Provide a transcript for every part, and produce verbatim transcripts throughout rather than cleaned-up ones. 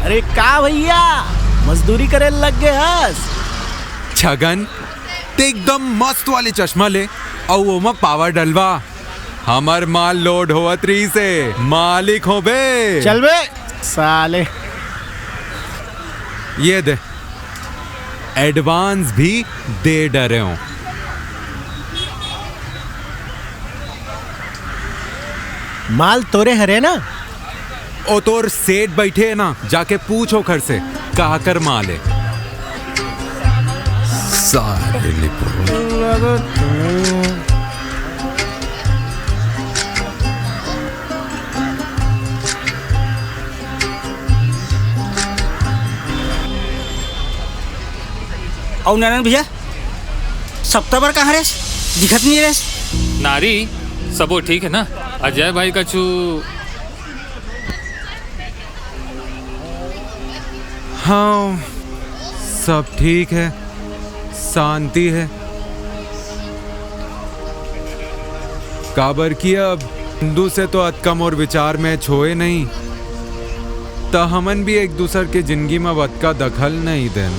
अरे का भैया, मजदूरी करे लग गए हस? छगन, ते एकदम मस्त वाले चश्मा ले, अउ ओमा पावर डलवा। हमर माल लोड होवत रहिस हे, मालिक हो बे। चल बे साले। ये दे, एडवांस भी दे डरे हो। माल तोरे हरे ना? ओ तोर सेठ बैठे हे ना, जाके पूछ ओखर से, काकर माल हे। सारे लिपो। अउ नारायण भैया, सप्ताह भर कहाँ रेस? दिखत नहीं रेस। नारी, सबो ठीक है ना? अजय भाई कछु हाँ, सब ठीक है, शांति है। काबर कि अब हिंदू से तो अतका मोर विचार मैच होए नहीं, त हमन भी एक दूसर के जिंदगी में अतका दखल नहीं देन।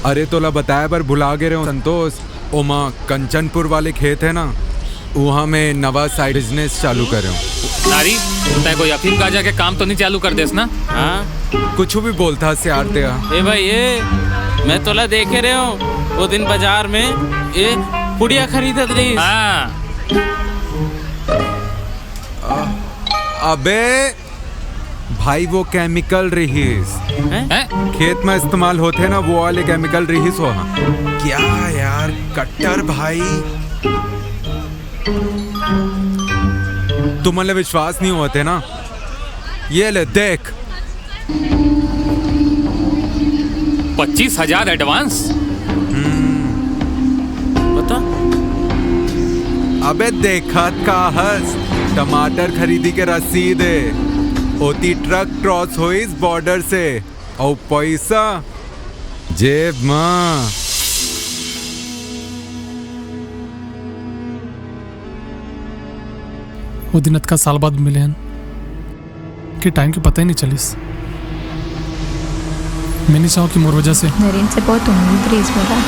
अरे, तोला बताए बर भुला गे रहे संतोष, ओमा कंचनपुर वाले खेत है ना, उहाँ में नवा साइड बिजनेस चालू करे हूँ। नारी, तै कोई अफीम गांजा के काम तो नहीं चालू कर देस ना? हाँ। कुछ भी बोलता से यार तेरा। ए भाई, ए, मैं तोला देखे रहे हूँ वो दिन बाजार में, ए, पुड़िया खरीदत रही। हाँ। अबे, भाई, वो केमिकल रहीस। हैं? हैं? खेत में इस्तेमाल होथे ना, वो वाले केमिकल रहीस हो। हाँ। क्या यार, कट्टर भाई, तुमन ला विश्वास नहीं होथे ना, ये ले देख। पच्चीस हजार एडवांस। बता। अबे देखत का हस, टमाटर खरीदी के रसीद है, ओती ट्रक क्रॉस होइस बॉर्डर से, अउ पैसा जेब में। वो दिन अतका साल बाद मिले हन कि टाइम के पता ही नहीं चलिस। मैं नहीं चाहूँ कि मोर वजह से नरेन से बहुत उम्मीद रहीस मोला।